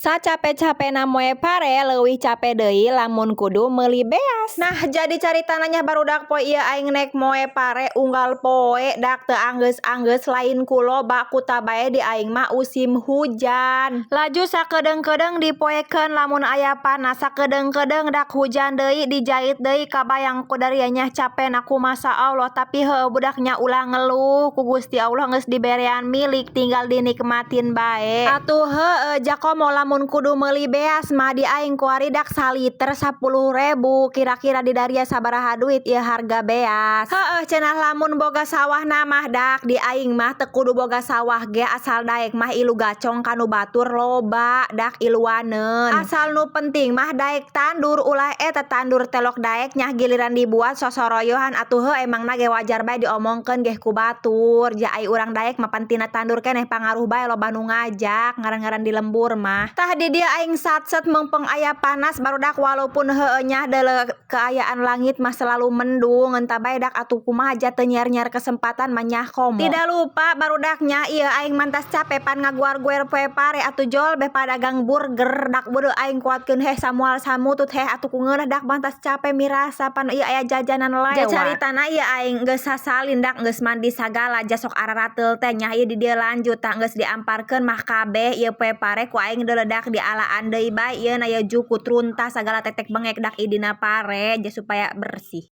Sacape-capena moe pare, leuwih cape deui lamun kudu meuli beas. Nah, jadi caritana nya, barudak, poe ieu aing nek moe pare unggal poe dak teu anggeus-anggeus, lain ku loba, kuta bae di aing mah usim hujan. Laju sakedeung-kedeung dipoekeun lamun aya panas, sakedeung-kedeung dak hujan deui dijait deui. Kabayang ku daria nya capena kumaha Allah, tapi heueuh budak nya, ulah ngeluh, ku Gusti Allah geus diberean milik, tinggal dinikmatin bae. Atuh heueuh, ja komo lamun kudu meuli beas mah di aing kuari dak saliter 10.000. Kira-kira di daria sabaraha duit ieu harga beas? Heueuh, cenah lamun boga sawahna mah, dak di aing mah teu kudu boga sawah ge, asal daek mah ilu gacong kanu batur loba dak iluaneun. Asal nu penting mah daek tandur, ulah eta tandur telok daek nyah, giliran dibuat sosoroyohan. Atuh heuh, emangna ge wajar bae diomongkeun geh ku batur, ja ai urang daek mah tina tandur keneh pangaruh bae, loba nu ngajak ngaran-ngaran di lembur mah. Tah, di dieu aing satset meungpeung aya panas, barudak, walaupun heueuh nya deuleu keayaan langit mah selalu mendung, entah bae dak atuh kumaha ja teu nyiar-nyiar kesempatan mah nyah komo. Tidak lupa, barudak nya, ieu aing mantas cape pan ngaguar-guer poe pare atuh jol beh padagang burger dak beureum aing kuatkeun heh samual samutut heh atuh ku ngeunah dak mantas cape mirasa pan ieu aya jajanan lewat. Ja caritana ieu aing geus sasalin dak geus mandi sagala, ja sok ararateul teh nya. Ieu di dieu lanjut tah, geus diamparkeun mah kabeh ieu poe pare ku aing deuleu dialaan deui bae ieu na, ieu jukut runtah sagala tetek bengek dak idina pare ja supaya bersih.